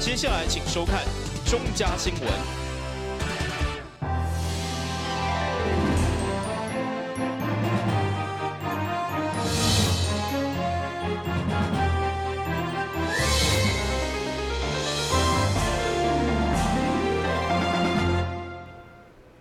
接下來請收看中嘉新聞。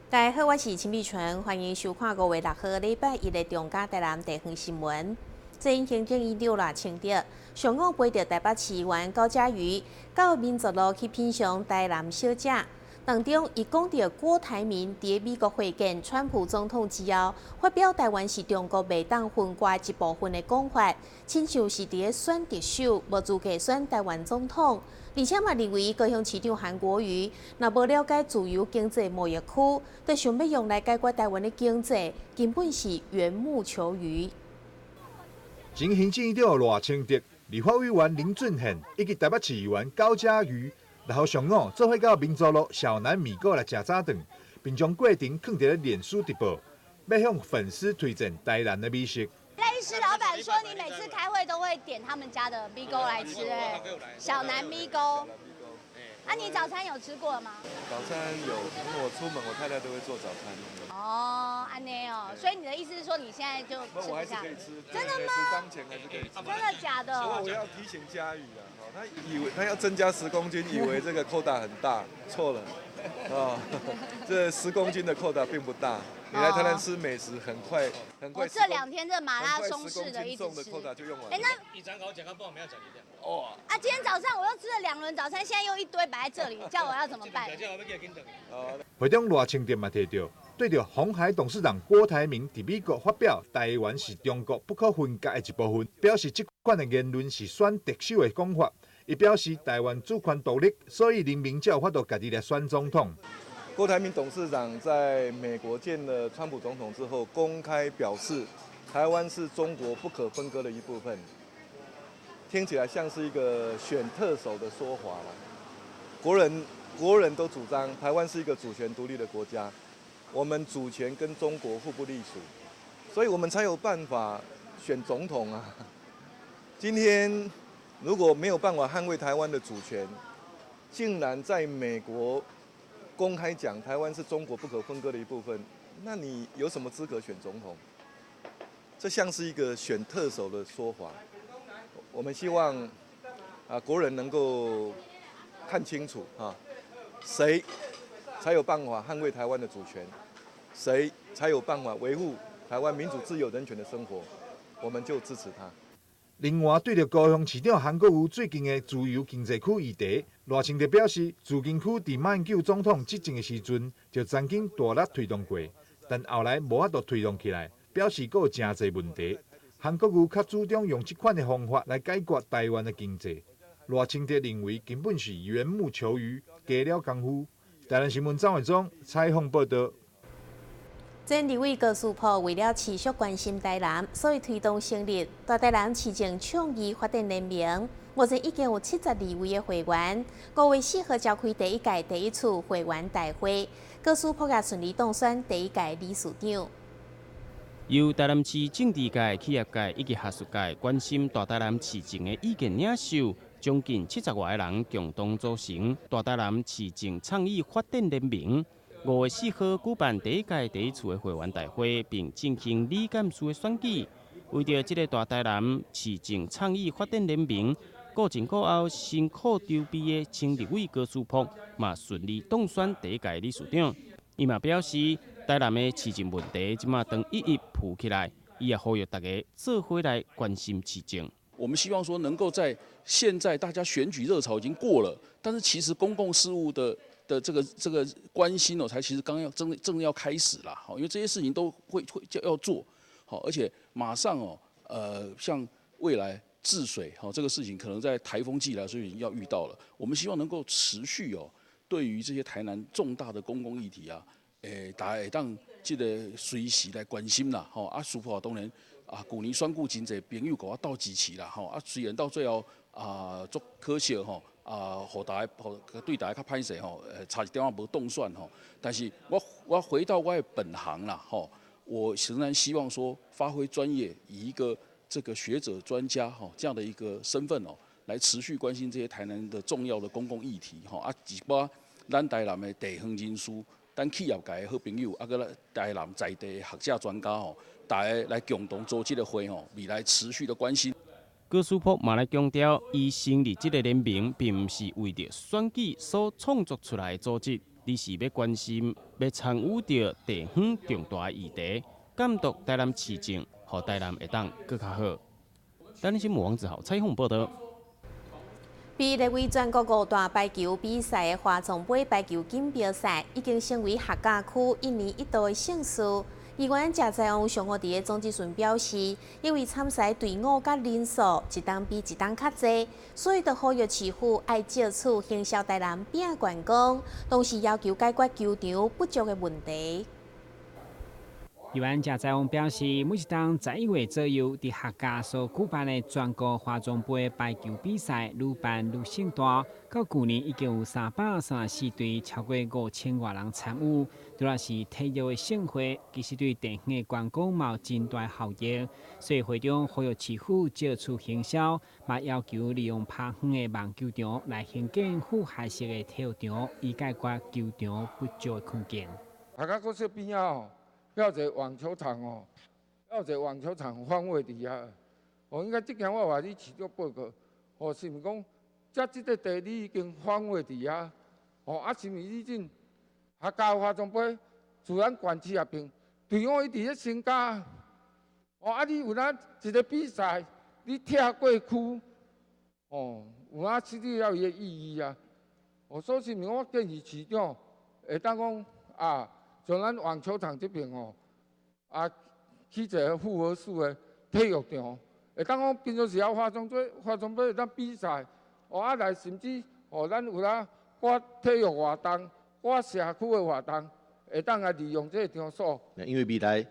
大家好，我是陳美純，歡迎收看5月6號禮拜一的中嘉台南地方新聞。前行政院長賴清德上午陪著台北市議員高嘉瑜到民族路去品嘗台南小食。當中，伊講著郭台銘佇美國會見川普總統之後，發表台灣是中國袂當分割一部分的講法，親像是佇咧選特首，無資格選台灣總統。而且嘛認為高雄市長韓國瑜若無了解自由經濟貿易區，就想欲用來解決台灣的經濟，根本是緣木求魚。前行政院長賴清德、立法委員林俊憲以及台北市議員高嘉瑜，六號上午做伙到民族路小南米糕來食早頓，並將過程囥佇咧臉書直播，欲向粉絲推薦台南的美食。賴醫師老闆說，你每次開會都會點他們家的米糕來吃，哎，小南米糕。啊，你早餐有吃過嗎？早餐有，我出門我太太都會做早餐。哦，按呢哦，所以你的意思是說你現在就吃不下？我還是可以吃。真的嗎？當前還是可以吃。真的假的？所以我要提醒嘉瑜啊，他以為他要增加十公斤，以為這個扣打很大，錯了，啊，這十公斤的扣打並不大。你來台南吃美食，很快很快。我這兩天這馬拉松式的一直吃。哎，那。哦。啊，今天早上我又吃了兩輪早餐，現在又一堆擺在這裡，叫我要怎麼辦？會中賴清德嘛提著，對著鴻海董事長郭台銘佇美國發表台灣是中國不可分割的一部分，表示這款的言論是選特首的講法。伊表示台灣主權獨立，所以人民才有法度家己來選總統。郭台銘董事長在美國見了川普總統之後，公開表示台灣是中國不可分割的一部分。聽起來像是一個選特首的說法啦。國人都主張台灣是一個主權獨立的國家，我們主權跟中國互不隸屬，所以我們才有辦法選總統啊。今天如果沒有辦法捍衛台灣的主權，竟然在美國公開講台灣是中國不可分割的一部分，那你有什麼資格選總統？這像是一個選特首的說法。我們希望啊，國人能夠看清楚啊，誰才有辦法捍衛台灣的主權，誰才有辦法維護台灣民主自由人權的生活，我們就支持他。另外，對著高雄市長韓國瑜最近的自由經濟區議題，賴清德表示，自經區佇馬英九總統執政的時陣就曾經大力推動過，但後來無法度推動起來，表示閣有誠濟問題。韓國瑜較主張用這款的方法來解決台灣的經濟，賴清德認為根本是緣木求魚，加了功夫。台南新聞張偉忠採訪報道。前立委高士朴為了持續關心台南，所以推動成立大台南市政倡議發展聯盟。目前已經有72位的會員。5月4號召開第一屆第一次會員大會，高士朴也順利當選第一屆理事長。由台南市政治界、企業界以及學術界關心大台南市政的意見領袖，將近70外个人共同組成大台南市政倡議發展聯盟。5月4號舉辦第一屆第一次的會員大會，並進行理監事的選舉。為著這个大台南市政倡議發展聯盟，顧前顧後辛苦籌備的前立委高士朴嘛順利當選第一屆理事長。伊嘛表示，台南的市政問題這馬當一一浮起來，伊也呼籲大家做伙來關心市政。我們希望說，能夠在現在大家選舉熱潮已經過了，但是其實公共事務的這個關心哦，才其實剛要正正要開始啦，因為這些事情都會就要做，好，而且馬上哦，像未來治水，好，這個事情可能在颱風季來說已經要遇到了。我們希望能夠持續哦，對於這些台南重大的公共議題啊，大家會當這個隨時來關心啦，吼，啊，師傅當然啊，舊年選舉真濟朋友共我鬥支持啦，吼，啊，雖然到最後啊，足可惜吼。啊，予大家，予對大家較歹勢吼，差一點仔無當選吼。但是我回到我的本行啦，吼，我仍然希望說發揮專業，以一個這個學者專家吼這樣的一個身份哦，來持續關心這些台南的重要的公共議題，吼啊，一寡咱台南的地方人士，咱企業界的好朋友，啊，閣台南在地學者專家吼，大家來共同組這個會吼，未來持續的關心。高斯珀嘛來強調，伊成立這个聯盟，並毋是為著選舉所創作出來的組織，而是欲關心、欲參與著地方重大議題，監督台南市政，予台南會當閣較好。台南新聞王子豪採訪報導。被列為全國五大排球比賽的華創盃排球錦標賽，已經成為客家區一年一度的盛事。議員謝在旺上午佇咧總質詢表示，因為參賽隊伍佮人數一冬比一冬較濟，所以就呼籲市府愛藉此行銷台南拼觀光，同時要求解決球場不足的問題。議員謝在旺表示，每一冬11月左右，佇客家所舉辦的全國華創盃排球比賽，愈辦愈盛大。到舊年已經有334隊，超過5000外人參與。除了是體育的盛會，其實對地方的觀光嘛有真大效益。所以會長呼籲市府藉此行銷，嘛要求利用拍遠的網球場來興建複合式的體育場，以解決球場不足的困境。客家國小邊仔哦。有一个網球場哦，有一个網球場荒廢佇遐。哦，應該這件我話你市長報告，哦，是毋是講，遮這個地你已經荒廢佇遐？哦，啊，是毋是你這客家華創盃自咱縣市入邊隊伍伊佇咧增加？哦，啊，你有哪一个比賽，你拆過區，哦，有哪失去了伊的意義啊？哦，所以是毋是我建議市長會當講啊？像咱網球場這邊哦，啊，起一个複合式的體育場，會當講平常時候華創盃會當比賽，哦啊來甚至哦，咱有啦掛體育活動、掛社區的活動，會當來利用這个場所。因為未來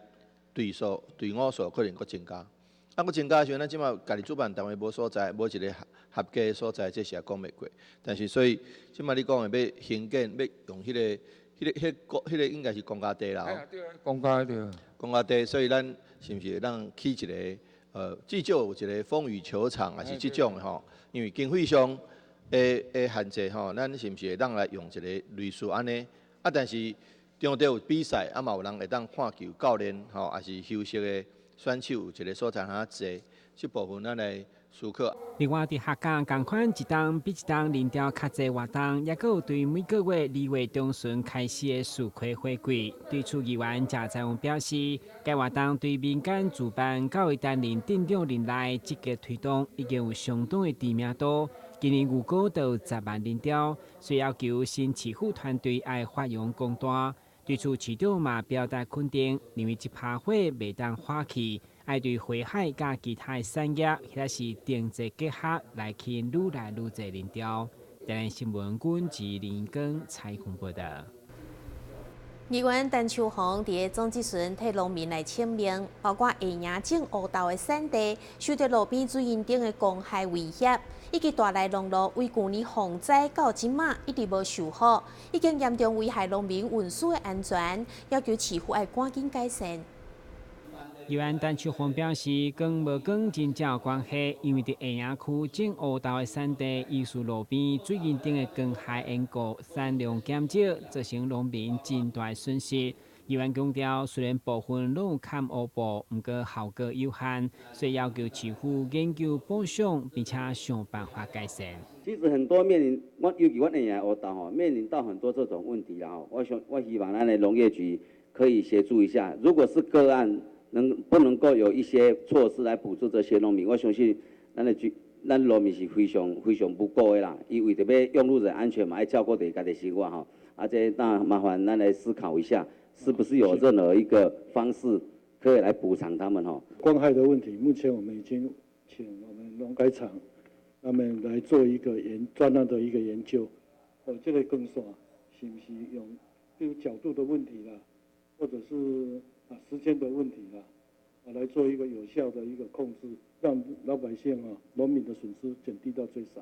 隊數、隊伍數可能閣增加，啊，閣增加的時陣，咱這馬家己主辦單位無所在，無一个合格的所在，這是也講袂過。但是所以這馬你講的欲興建，欲用彼个應該是公家地啦。對，公家對。公家地，所以咱是毋是會當起一个至少有一个風雨球場，還是這種的吼？因為經費上的限制吼，咱是毋是會當來用一个類似按呢？啊，但是場地有比賽，啊嘛有人會當看球、教練吼，抑是休息的選手有一个所在通坐，這部分咱來思考。另外，佇客家仝款一冬比一冬人潮較濟活動，抑閣有對每個月2月中旬開始的樹溪火季。對此，議員謝在旺表示，該活動對民間主辦，到會擔任鎮長任內積極推動，已經有相當的知名度。今年預估都有10萬人潮，所以要求新市府團隊愛發揚光大。對此，市長嘛表達肯定，認為這趴火袂當發去。愛對花海佮其他的產業，或者是定制結合，來吸引愈來愈濟人潮。台南新聞，阮志林根採訪報導。議員陳秋紅佇咧總質詢替農民來請命，包括下營種烏豆的產地受著路邊水銀燈的光害威脅，以及大內農路為舊年洪災到這馬一直無修好，已經嚴重危害農民運輸的安全，要求市府愛趕緊改善。議員陳秋紅表示，光無光真正有關係，因為佇下營區種烏豆的產地，疑似路邊水銀燈的光害緣故，產量減少，造成農民真大損失。議員強調，雖然部分攏有崁烏布，毋過效果有限，所以要求市府研究補償，並且想辦法改善。其實很多面臨，我尤其阮下營烏豆吼，面臨到很多這種問題啦吼。我想，我希望咱的農業局可以協助一下，如果是個案，能不能夠有一些措施來補助這些農民？我相信咱的局，咱農民是非常非常無辜的啦。伊為著欲用路人安全嘛，愛照顧著家己生活吼。啊，這那麻煩咱來思考一下，是不是有任何一個方式可以來補償他們吼？光害的問題，目前我們已經請我們農改場他們來做一個研專案的一個研究。哦，這个光線是毋是用這個角度的問題啦，或者是時間的問題啦，來做一個有效的一個控制，讓老百姓啊、農民的損失減低到最少。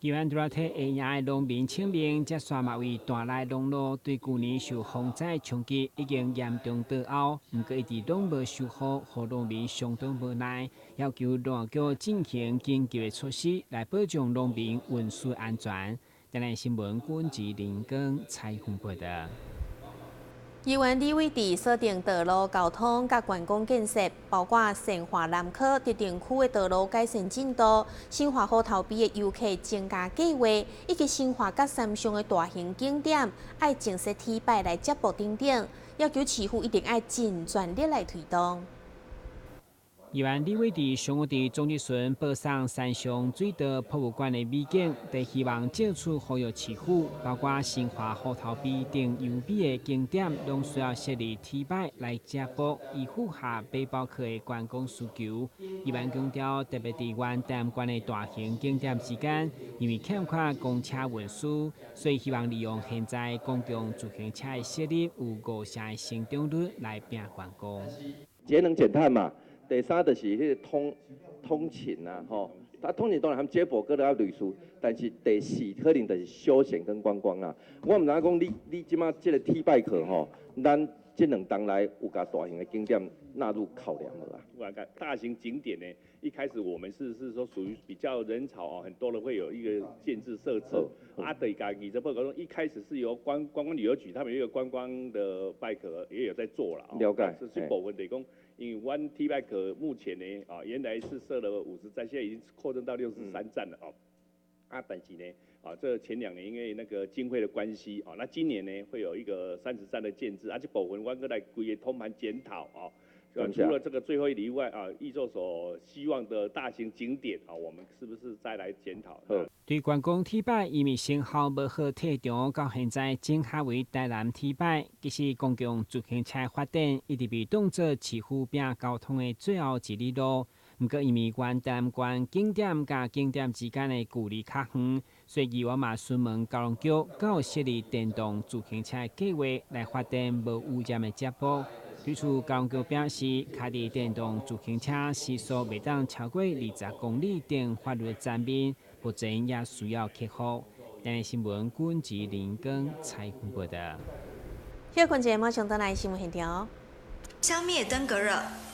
議員除了替會贏的農民請命，這煞嘛為大內農路對舊年受風災衝擊已經嚴重倒凹，毋過一直攏無修好，予農民相當無奈，要求農業局進行緊急的措施來保障農民運輸安全。台南新聞阮志林光採訪報導。議員李偉智鎖定道路交通佮觀光建設，包括善化南科特定區的道路改善進度、新化虎頭埤的遊客增加計劃，以及新化佮三鄉的大型景點愛增設鐵牌來接駁等等，要求市府一定愛盡全力來推動。議員李偉智上午佇總日巡報送三鄉水道博物館的美景，佇希望借此呼籲市府，包括新化虎頭埤等優美的景點，攏需要設立鐵牌來接駁，以符合背包客的觀光需求。議員強調，特別佇原台南縣的大型景點之間，因為欠缺公車運輸，所以希望利用現在公共自行車的設立有5成的成長率來拼觀光。節能減碳嘛。第三就是彼個通勤啊，吼，啊通勤當然含接駁閣較類似，但是第四可能就是休閒跟觀光啊。我毋知影講你這馬這個鐵牌課吼，咱這兩冬來有共大型的景點納入考量無啊？大型景點呢，一開始我們是說屬於比較人潮啊，很多人會有一個建制設置。啊，對，家己這報告中一開始是由觀光旅遊局，他們有一個觀光的拜客也有在做啦。了解。是部分就是講。因為阮 T 拜客目前呢，啊，原來是設了50站，現在已經擴增到63站了哦。啊，但是呢，啊，這前2年因為那個經費的關係，啊，那今年呢會有一個30站的建制，啊，這部分阮閣來規个通盤檢討啊。除了這個最後一里以外啊，議座所希望的大型景點啊，我們是不是再來檢討？對觀光鐵牌，因為成效無好，退場到現在整合為台南鐵牌。其實公共自行車發展一直被當作市府拼交通的最後一里路。毋過因為原台南縣景點佮景點之間的距離較遠，所以議員嘛詢問交通局，敢有設立電動自行車計劃來發展無污染的接駁。對此，交通局表示，開佇電動自行車時速袂當超過20公里等法律層面，目前也需要克服。台南新聞阮志林光採訪報導。休睏者馬上轉來新聞現場。消滅登革熱，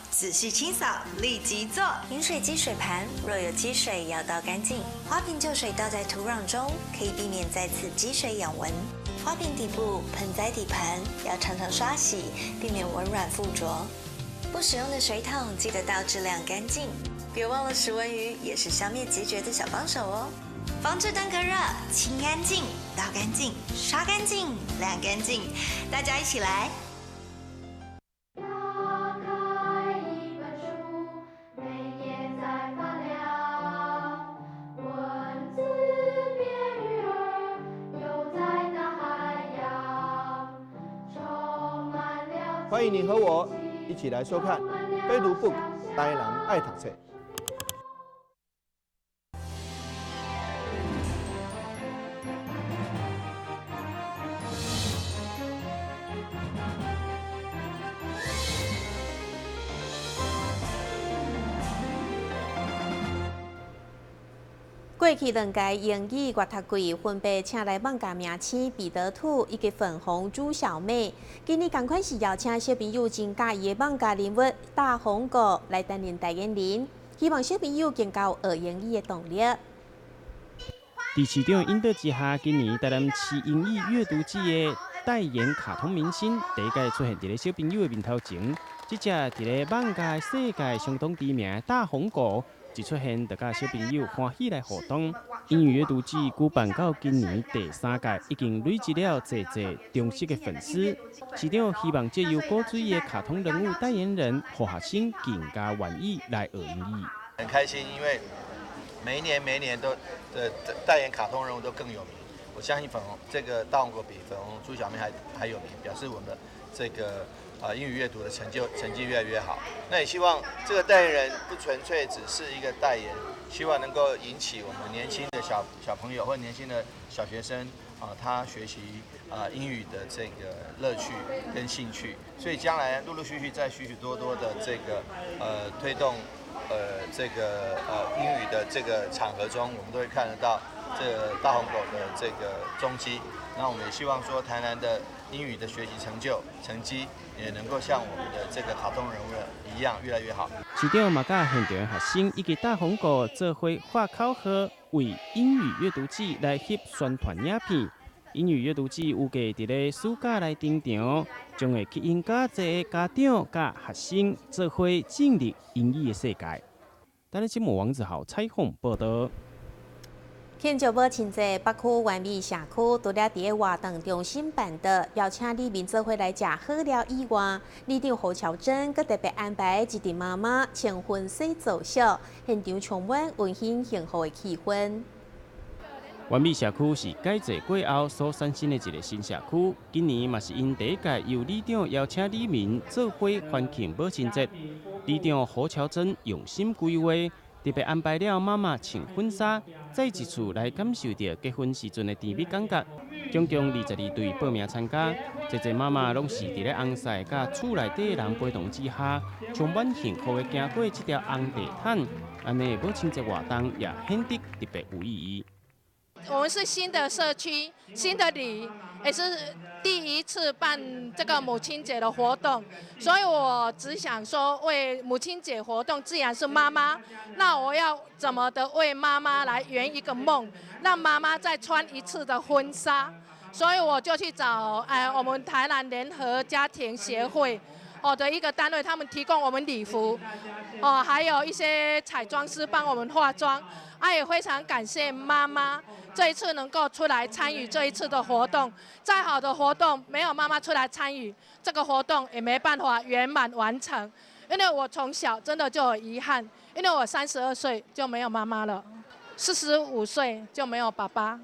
仔細清掃，立即做。飲水機水盤若有積水，要倒乾淨。花瓶舊水倒在土壤中，可以避免再次積水養蚊。花瓶底部、盆栽底盤要常常刷洗，避免蚊卵附着。不使用的水桶記得倒置晾乾淨。別忘了食蚊魚也是消滅孑孓的小幫手哦。防治登革熱，清乾淨、倒乾淨、刷乾淨、晾乾淨，大家一起來。歡迎你和我一起來收看《非讀 book 台南愛讀冊》。過去兩屆英語閱讀季分別請來網咖明星彼得兔以及粉紅豬小妹，今年仝款是邀請小朋友真佮意的網咖人物大紅狗來擔任代言人，希望小朋友更加有學英語的動力。佇市長引導之下，今年台南市英語閱讀季的代言卡通明星第一屆出現佇咧小朋友的面頭前，這隻佇咧網咖世界相當知名的大紅狗。一出現，就佮小朋友歡喜來互動。英語閱讀季舉辦到今年第3屆，已經累積了濟濟忠實的粉絲。市長希望藉由古錐的卡通人物代言人，予學生更加願意來學英語。很開心，因為每一年每一年都代言卡通人物都更有名。我相信粉紅這個大紅狗比粉紅豬小妹還有名，表示我們的這個。英語閱讀的成績越來越好。那也希望這個代言人不純粹只是一個代言，希望能夠引起我們年輕的小朋友或年輕的小學生啊，他學習英語的這個樂趣跟興趣。所以將來陸陸續續在許許多多的這個推動這個英語的這個場合中，我們都會看得到這個大紅狗的這個蹤跡。那我們也希望說，台南的英語的學習成就成績也能夠像我們的這個卡通人物一樣，越來越好。市長嘛佮現場學生以及大紅狗做伙喊口號，為英語閱讀季來翕宣傳影片。英語閱讀季預計佇咧暑假來登場，將會吸引較濟家長佮學生做伙進入英語的世界。台南新聞王子豪採訪報道。慶祝母親節，北區原美社區除了佇個活動中心辦的，邀請里民做伙來食好料以外，里長胡喬珍閣特別安排一陣媽媽穿婚紗做秀，現場充滿溫馨幸福的氣氛。原美社區是改制過後所產生的一個新社區，今年嘛是𪜶第一屆由里長邀請里民做伙歡慶母親節。里長胡喬珍用心規劃，特別安排了媽媽穿婚紗，再一次來感受著結婚時陣的甜蜜感覺。總共22對報名參加，濟濟媽媽攏是佇咧翁婿佮厝內底人陪同之下，充滿幸福的行過這條紅地毯，按呢母親節活動也顯得特別有意義。我們是新的社區，新的里，也是第一次辦這個母親節的活動，所以我只想說，為母親節活動，自然是媽媽，那我要怎麼的為媽媽來圓一個夢，讓媽媽再穿一次的婚紗，所以我就去找我們台南聯合家庭協會的一個單位，他們提供我們禮服，哦，還有一些彩妝師幫我們化妝。啊，也非常感謝媽媽這一次能夠出來參與這一次的活動。再好的活動，沒有媽媽出來參與，這個活動也沒辦法圓滿完成。因為我從小真的就有遺憾，因為我32歲就沒有媽媽了，45歲就沒有爸爸，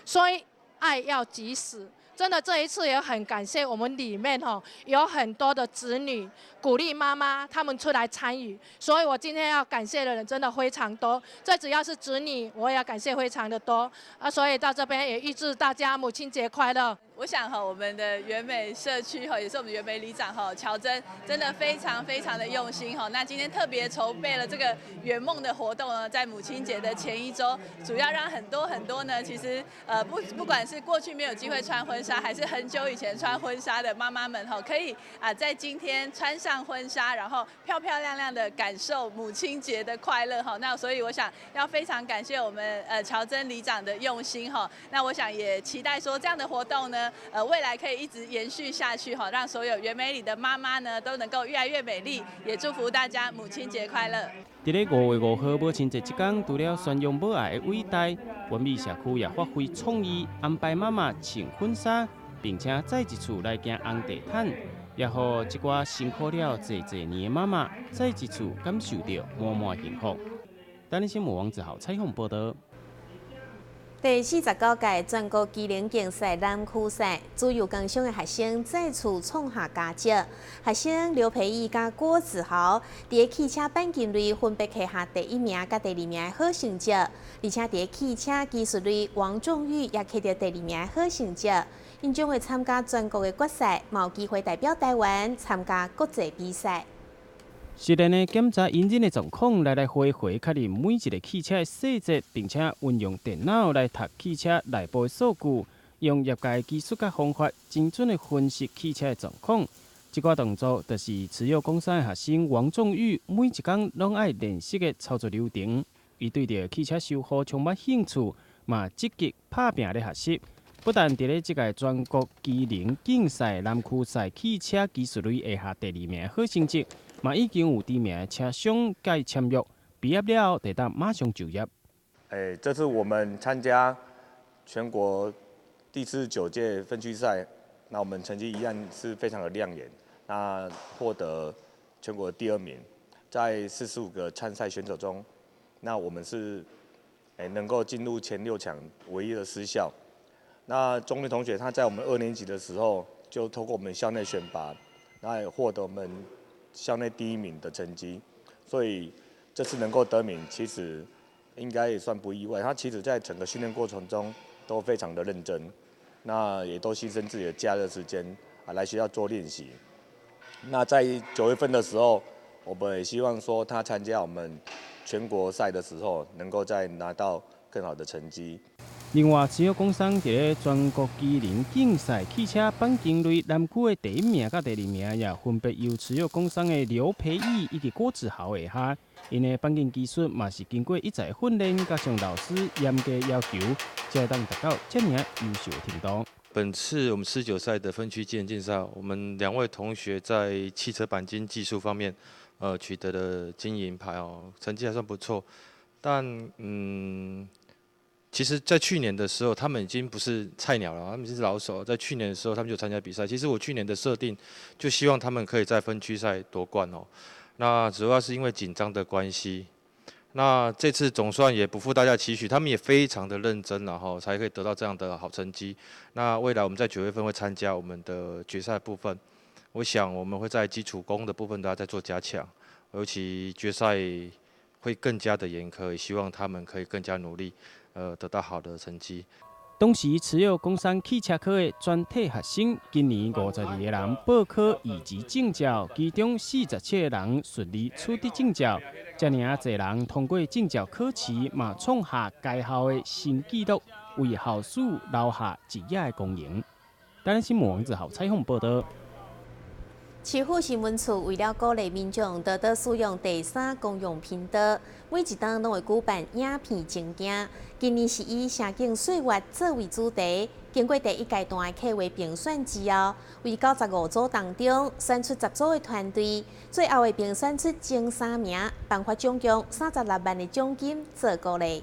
所以愛要及時。真的這一次也很感謝我們裡面吼有很多的子女鼓勵媽媽他們出來參與，所以我今天要感謝的人真的非常多。最主要是子女，我也要感謝非常的多啊！所以到這邊也預祝大家母親節快樂。我想哈，我們的原美社區哈，也是我們原美里長哈喬珍，真的非常非常的用心哈。那今天特別籌備了這個圓夢的活動呢，在母親節的前一週，主要讓很多很多呢，其實不管是過去沒有機會穿婚紗，還是很久以前穿婚紗的媽媽們哈，可以啊在今天穿上婚紗，然後漂漂亮亮的感受母親節的快樂哈。那所以我想要非常感謝我們喬珍里長的用心哈。那我想也期待說這樣的活動呢，未來可以一直延續下去哈，讓所有原美里的媽媽呢都能夠越來越美麗，也祝福大家母親節快樂。佇咧5月5號母親節這天，除了宣揚母愛的偉大，原美社區也發揮創意，安排媽媽穿婚紗，並且再一次來行紅地毯，也予這寡辛苦了濟濟年的媽媽再一次感受著滿滿幸福。台南新聞王子豪採訪報道。第49屆全國技能競賽南區賽，自由工商的學生再次創下佳績。學生劉培義佮郭子豪佇個汽車鈑金類分別摕下第一名佮第二名的好成績，而且佇個汽車技術類王仲玉也摕著第二名的好成績。𪜶將會參加全國的決賽，嘛有機會代表台灣參加國際比賽。熟練的檢查引擎的狀況，來來回回確認每一个汽車的細節，並且運用電腦來讀汽車內部的數據，用業界技術佮方法，精準的分析汽車的狀況。這寡動作就是慈幼工商的學生王仲玉每一工攏愛練習的操作流程。伊對著汽車修護充滿興趣，嘛積極拍拚咧學習。不但佇咧這屆全國技能競賽南區賽汽車技術類下下第二名好成績，嘛已經有知名的車商共伊簽約，畢業了後就當馬上就業。欸，這次我們參加全國第49屆分區賽，那我們成績一樣是非常的亮眼，那獲得全國第二名，在45個參賽選手中，那我們是能夠進入前六強唯一的私校。那鍾立同學他在我們二年級的時候就透過我們校內選拔，那也獲得我們校內第一名的成績，所以這次能夠得名，其實應該也算不意外。他其實在整個訓練過程中都非常的認真，那也都犧牲自己的假日時間啊來學校做練習。那在9月份的時候，我我們也希望說他參加我們全國賽的時候，能夠再拿到更好的成績。另外，慈幼工商佇咧全國機能競賽汽車鈑金類南區的第一名佮第二名，也分別由慈幼工商的劉培義以及郭子豪下下。𪜶的鈑金技術嘛是經過一再訓練，加上老師嚴格要求，才會當達到這爾優秀的程度。本次我們19賽的分區機能競賽，我們兩位同學在汽車鈑金技術方面，取得了金銀牌哦，成績還算不錯。但其實，在去年的時候，他們已經不是菜鳥了，他們是老手。在去年的時候，他們就參加比賽。其實我去年的設定，就希望他們可以在分區賽奪冠哦。那主要是因為緊張的關係，那這次總算也不負大家期許，他們也非常的認真，然後才可以得到這樣的好成績。那未來我們在9月份會參加我們的決賽部分，我想我們會在基礎功的部分都要再做加強，尤其決賽會更加的嚴苛，也希望他們可以更加努力。得到好的成績。當時慈幼工商汽車科的全體學生，今年52個人報考乙級證照，其中47個人順利取得證照，遮爾濟人通過證照考試，嘛創下該校的新紀錄，為校史留下一頁的光榮。台南新聞王子豪採訪報導。市府新聞處為了鼓勵民眾多多使用第三公用頻道，每一冬攏會舉辦影片徵件。今年是以城景歲月作為主題，經過第一階段的客戶評選之後，為95組當中選出10組的團隊，最後會評選出前3名，頒發總共36萬的獎金做鼓勵。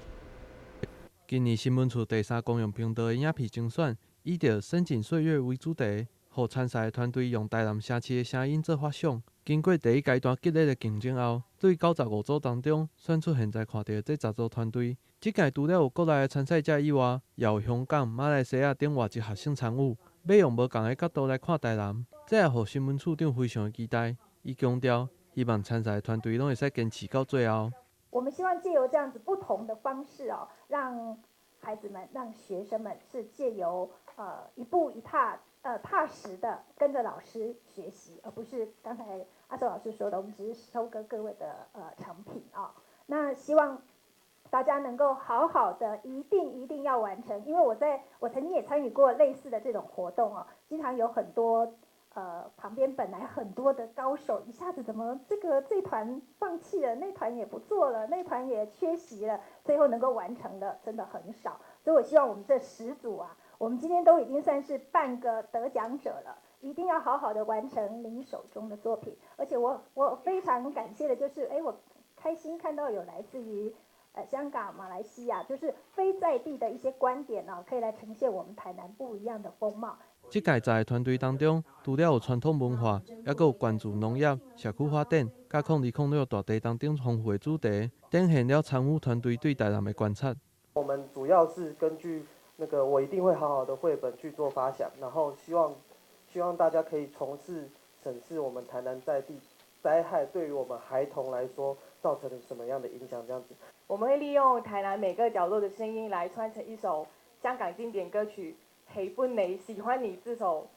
今年新聞處第三公用頻道的影片徵選，以著深井歲月為主題。予參賽的團隊用台南城市的聲音做發想，經過第一階段激烈的競爭後，對95組當中選出現在看著的這10組團隊。這屆除了有國內的參賽者以外，也有香港、馬來西亞等外籍學生參與，欲用無仝的角度來看台南，這也予新聞處長非常的期待。伊強調，希望參賽的團隊攏會使堅持到最後。我們希望藉由這樣子不同的方式哦，讓孩子們、讓學生們是藉由一步一踏。踏實的跟着老師學習，而不是剛才阿壽老師說的，我們只是收割各位的成品啊。那希望大家能夠好好的，一定一定要完成，因為我曾經也參與過類似的這種活動啊，經常有很多旁邊本來很多的高手，一下子怎麼這團放棄了，那團也不做了，那團也缺席了，最後能夠完成的真的很少。所以我希望我們這10組啊。我們今天都已經算是半個得獎者了，一定要好好的完成您手中的作品。而且我非常感謝的就是，我開心看到有來自於香港、馬來西亞，就是非在地的一些觀點呢，可以來呈現我們台南不一樣的風貌。這屆在團隊當中，除了有傳統文化，還閣有關注農業、社區發展、佮2006大地震等豐富的主題，展現了參與團隊對台南的觀察。我們主要是根據那個我一定會好好的繪本去做發想，然後希望大家可以從事審視我們台南在地災害對於我們孩童來說造成了什麼樣的影響，這樣子。我們會利用台南每個角落的聲音來穿成一首香港經典歌曲《喜歡你喜歡你》這首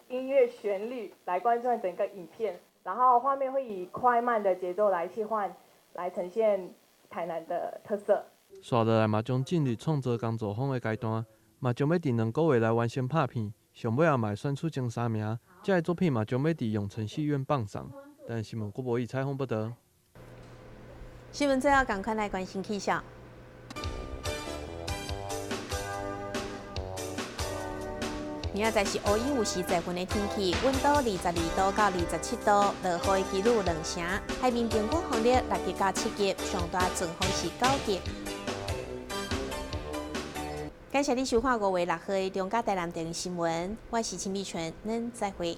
音樂旋律來貫穿整個影片，然後畫面會以快慢的節奏來切換，來呈現台南的特色。紲落來嘛，將進入創作工作坊的階段，嘛將欲佇2個月內完成拍片，上尾仔嘛會選出前3名。這个作品嘛將欲佇永城戲院放送。但新聞郭博义采訪報導。新聞最後，趕快來關心氣象。明仔載是烏雲有時濟雲的天氣，溫度22度到27度，落雨的幾率2成，海面平均風力6級到7級，上大陣風是9級。感謝你收看5月6號的中嘉台南電視新聞，我是陳美泉，咱再會。